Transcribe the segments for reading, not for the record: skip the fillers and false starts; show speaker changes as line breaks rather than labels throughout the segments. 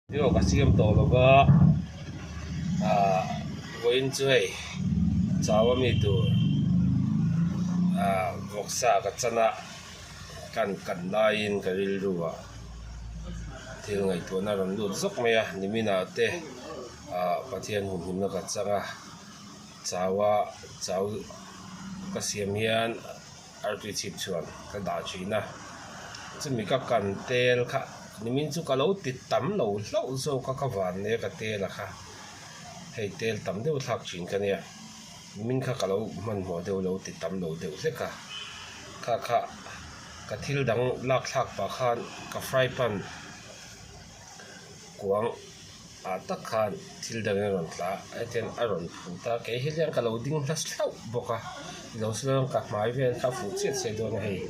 Video ka siam tawh lo va, ah vawiin chu hei chau a mi tur ah vawksa ka chan a kan kan laiin ka rilru ah thil ngaihtuahna a rawn lut zawk mai a niminah te ah Pathian humhimna ka chang a chau a chau ka siam hian. Artui chhip chuan ka dah thin a, chumi ka kan tel kha nimin chu ka lo ti tam lo hlauh zawk a ka van nia ka tel a kha hei tel tam deuh thlak thin ka nia nimin kha ka lo hmanhmawh deuh lo ti tam lo deuh hlek a kha kha ka thil dang lak thlak pah khan ka fry pan kuang. Ah tak khan thil dang in a rawn tla a hetiang a rawn phut a kei hi hian ka lo ding hla thlauh bawk a lo sawn ka hmai vel kha a fuh chiah chiah dawn a hei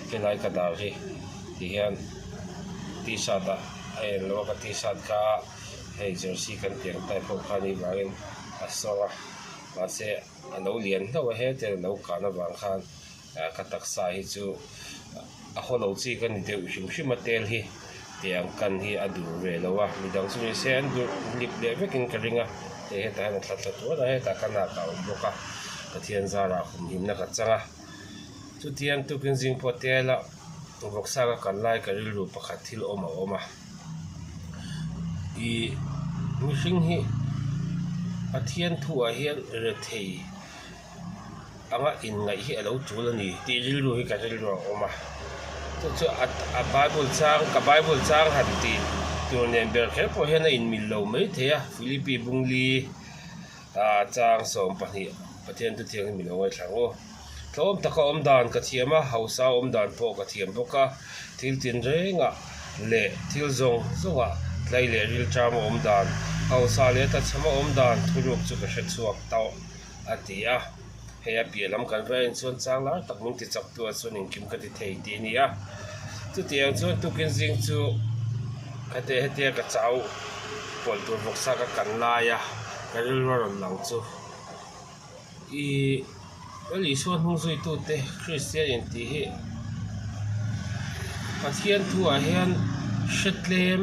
helai ka dar hi ti hian t-shirt ah a en lo a ka t-shirt kha hei jersey kan tih ang type ho kha a nih vangin a sawr a mahse a lo lian hlauh a hetiang a lo kan avang khan. Ka taksa hi chu a haw lo chi ka ni deuh hrim hrim a tel hi tiang kan hi a dur ve lo a midang chu ni se an dur lip leh vekin ka ring a hei hetah hian a thla thla tuar a hetah ka nak a awm bawk a Pathian zarah humhimna ka chang a chutiang tukin zing pawh tel a vawksa ka kal lai ka rilru pakhat thil awm a awm a ih mihring hi Pathian thuah hian rethei. anga inngaih hi a lo tul a ni tih rilru hi ka rilru a awm a chu chu a bible chang ka bible chang han tih tur nen ber kher pawh hian a inmil lo mai thei a Philippi bungli ah chang 20 Pathian thu thianghlim min lo ngaithla ang u tlawm taka awm dan ka thiam a hausa awm dan pawh ka thiam bawk a thil tinrengah leh thil zawng zawngah tlai leh rilṭam a awm dan hausa leh tlachham a awm dan thuruk chu ka hre chhuak tawh. a ti a, hei a piah lam kan va en chuan chang lar tak min ti chak tu ah chuan engkim ka ti thei tih a ni a, chutiang chuan tukin zing chu hete hetia ka chau pawlh tur vawksa ka kan lai a ka rilru a rawn lang chu ih Lal Isua hnung zuitute Kristian intih hi Pathian thuah hian hretlem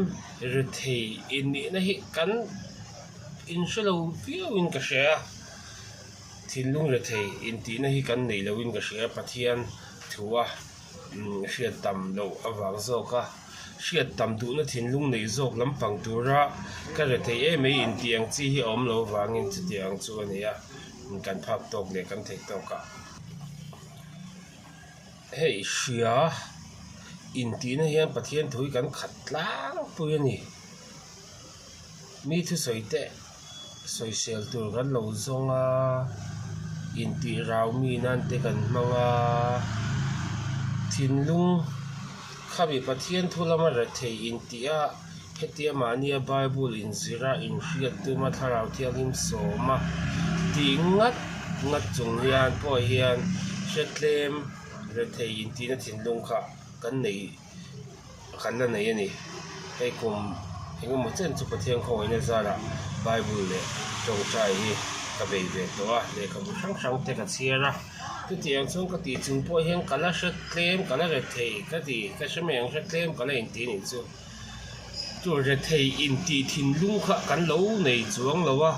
rethei innihna hi kan. Inhre lo viauin ka hria a, thinlung rethei intihna hi kan nei loin ka hria a, Pathian thua hriat tam loh avang zawk a, hriat tam duhna thinlung neih zawk lampang tura ka rethei em mai intih ang chi hi a awm lo avangin chutiang ang chu a ni a, kan phak tawk leh kan theih tawk ah. Hei hria intihna hian Pathian thu hi kan khat tlangpui a ni. Mi thusawi te sawisel tur kan lo zawng a, intih rau mi nan te kan hmang a, thinlung khami Pathian thu lama rethei intih a hetia mahnia Bible inzir a inhriat tuma thlarau thianghlim sawm a tih ngat ngat chung hian pawh hian hretlem rethei intihna thinlung kha kan nei. Kan la nei a ni. Hei kum engemaw chen chu Pathian khawngaihna zarah Bible leh tawngtai hi ka bei ve tawh a, lehkhabu hrang hrang te ka chhiar a. Chutiang chuan ka tih chung pawh hian ka la hre tlem, ka la rethei ka ti, ka hre mai ang hre tlem ka la intih anih chu. Chu rethei intih thinlung kha kan lo nei chuang lo a,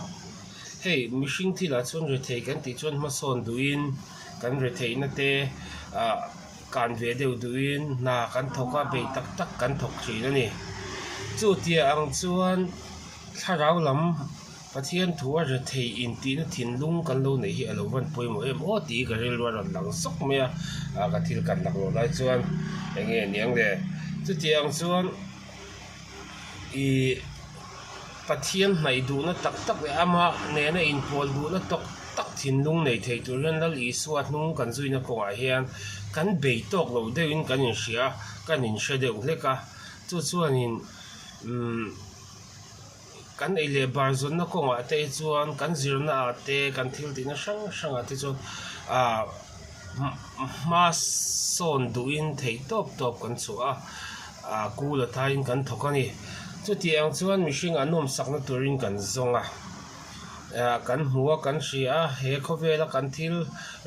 hei mihring thilah chuan rethei kan tih chuan hmasawn duhin kan retheihna te ah. Kan ve deuh duhin hna kan thawk a, bei tak tak kan thawk thin a ni. Chutia ang chuan thlarau lam Pathian thu a rethei intihna thinlung kan lo neih hi a lo van pawimawh em aw tih hi ka rilru a rawn lang zawk mai a, ka thil kan lak loh lai chuan eng nge niang le. Chutia ang chuan ih. Pathian hnaih duhna tak tak leh amah nena inpawl duhna tawk tak thinlung nei thei tur hian Lal Isua hnung kan zuina kawngah hian kan bei tawk loh deuhin kan inhria a, kan inhre deuh hlek a. Chu chuanin umm kan ei leh bar zawnna kawngah te hi chuan kan zirna ah te kan thil tihna hrang hrangah te chuan ah hma sawn duhin theih tawp tawp kan chhuah a. Ah kul a taiin kan thawk a ni. Chutiang chuan mihring an nawmsakna turin kan zawng a, ah kan hmu a, kan hria a, he khawvela kan thil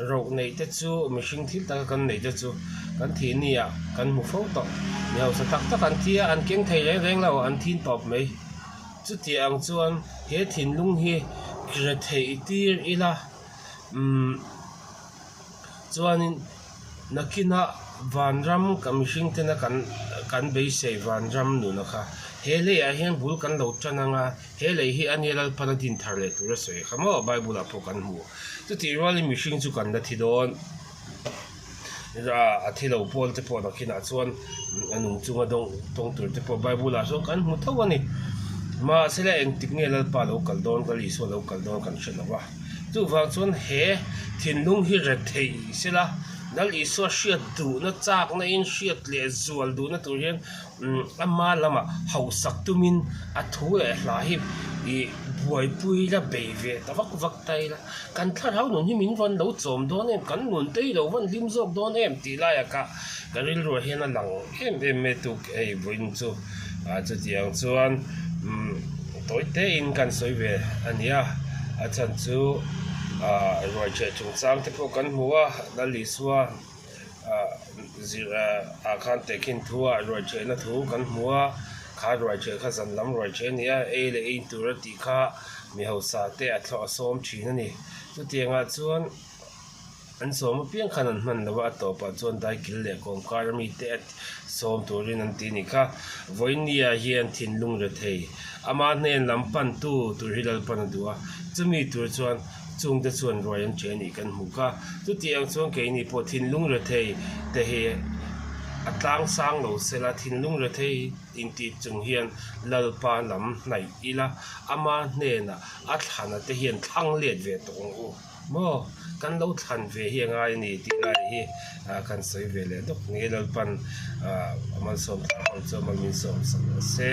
roh neih te chu mihring thil taka kan neih te chu kan thih ni ah kan hmu fo tawh. Mi hausa tak tak an thi a, an keng thei reng reng lo, an thin tawp mai. Chuti ang chuan he thinlung hi retheih tir ila umm chuanin nakina vanram ka mihring tena kan kan beisei vanram nuna kha he leiah hian bul kan lo tan ang a, he lei hi a nia Lalpan a din thar leh tur a sawi kha maw Bible ah pawh kan hmu. Chutih rualin mihring chu kan la thi dawn. A thi lo pawl te pawh nakinah chuan a nung chunga dawng tawng tur te pawh Bible ah chuan kan hmu tho a ni. Mahse engtik nge Lalpa lo kal dawn ka Isua lo kal dawn kan hre lo a. Chuvang chuan he thinlung hi re theih sela Lal Isua hriat duhna chakna in hriat leh zual duhna tur hian Ama lamah hausak tumin a thu leh hla hi ih buaipui la bei ve ta vak vak ta ila, kan thlarau nun hi min vawn lo chawm dawn em, kan nun te hi lo vawn hlim zawk dawn em tih laiah kha ka rilruah hian a lang em em mai tuk hei vawiin chu ah chutiang chuan umm tawi tein kan sawi ve a nia, a chhan chu ah ruaicheh chungchang te pawh kan hmu a Lal Isua. Ah khan tehkhin thu ah ruai ṭhehna thu kan hmu a, kha ruai ṭheh kha zan lam ruai ṭheh a ni a, ei leh ei tur a tih kha mi hausa te a thlawh a sawm ṭhin a ni. Chutiang ah chuan an sawm apiang khan an hman lo a, a tawpah chuan daikil leh kawmkar ami te a sawm turin an ti a ni kha. Vawiin ah hian thinlung rethei ama hnen lam pantu tur hi Lalpan a duh a, chumi tur chuan Chungte chuan ruai an ṭe nih kan hmu kha. Chuti ang chuan keini pawh thinlung rethei te hi a tlang sang lo sela, thinlung rethei intih chung hian Lalpa lam hnaih ila, ama hnenah a thlana te hian thlang let ve tawh ang u maw? Kan lo thlan ve hi a ngai a ni tih lai hi kan sawi ve leh dawk nge Lalpan a malsawm thlah ho chu a malmin sawm sak rawh se.